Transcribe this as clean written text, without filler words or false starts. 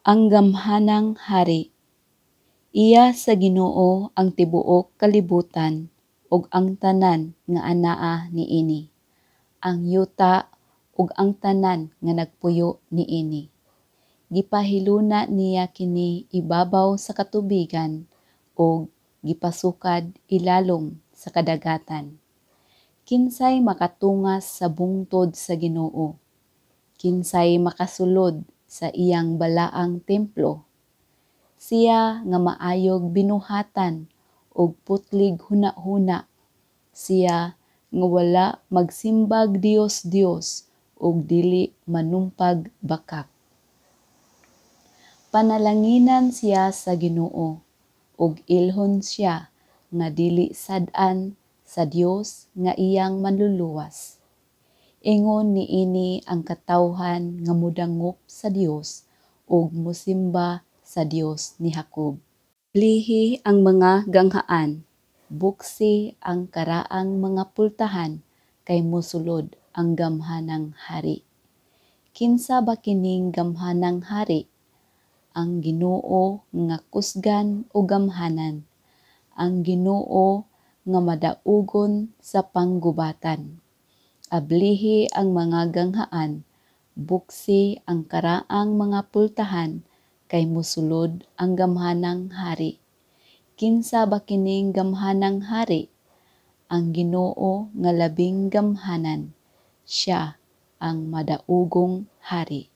Ang gamhanang hari. Iya sa Ginoo ang tibuok kalibutan ug ang tanan nga anaa niini, ang yuta ug ang tanan nga nagpuyo niini. Gipahiluna niya kini ibabaw sa katubigan ug gipasukad ilalom sa kadagatan. Kinsay makatungas sa bungtod sa Ginoo? Kinsay makasulod sa iyang balaang templo? Siya nga maayog binuhatan ug putlig hunahuna, siya nga wala magsimbag Dios-Dios ug dili manumpag bakak. Panalanginan siya sa Ginoo ug ilhon siya nga dili sad-an sa Dios nga iyang manluluwas. Ingon niini ang katawhan nga modangop sa Dios ug mosimba sa Dios ni Jacob. Ablihi ang mga ganghaan, buksi ang karaang mga pultahan, kay mosulod ang gamhanang hari. Kinsa ba kining gamhanang hari? Ang Ginoo nga kusgan ug gamhanan, ang Ginoo nga madaugon sa panggubatan. Ablihi ang mga ganghaan, buksi ang karaang mga pultahan, kay mosulod ang gamhanang hari. Kinsa ba kining gamhanang hari? Ang Ginoo nga labing gamhanan, siya ang madaugong hari.